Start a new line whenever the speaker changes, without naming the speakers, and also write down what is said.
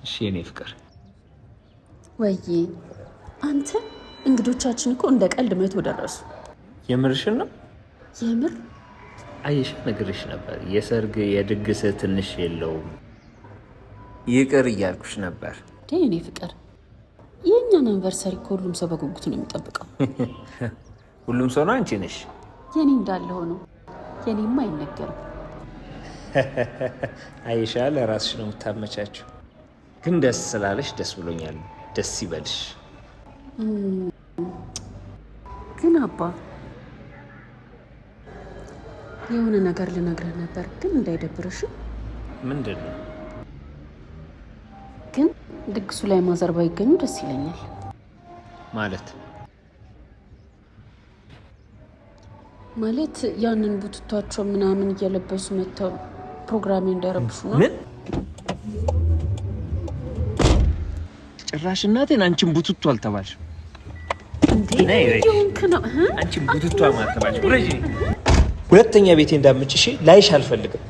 እሺ የኔ ፍቅር።
ወይዬ አንተ፣ እንግዶቻችን እኮ እንደ ቀልድ 100 ደረሱ።
የምርሽን ነው?
የምር።
አየሽ፣ ነግሬሽ ነበር። የሰርግ የድግስ ትንሽ የለውም። ይቅር እያልኩሽ ነበር።
የኔ ፍቅር፣ የእኛን anniversary እኮ ሁሉም ሰው በጉጉት ነው የሚጠብቀው።
ሁሉም ሰው ነው? አንቺ ነሽ።
የኔ እንዳለ ሆኖ የኔማ አይነገርም።
አይሻ፣ ለራስሽ ነው የምታመቻቸው። ግን ደስ ስላለሽ ደስ ብሎኛል። ደስ ይበልሽ።
ግን አባ፣ የሆነ ነገር ልነግርህ ነበር፣ ግን እንዳይደብርሽ።
ምንድን ነው?
ግን ድግሱ ላይ ማዘር ባይገኙ ደስ ይለኛል።
ማለት?
ማለት ያንን ቡትቷቸው ምናምን እየለበሱ መጥተው ፕሮግራሜ እንዳይረብሹ ነው።
ምን? ጭራሽ እናቴን አንቺን ቡትቶ አልተባልሽም።
እንዴ ሆንክ ነው?
አንቺን ቡትቶ አልተባልሽም። ሁለተኛ ቤቴ እንዳትመጪ እሺ? ላይሽ አልፈልግም።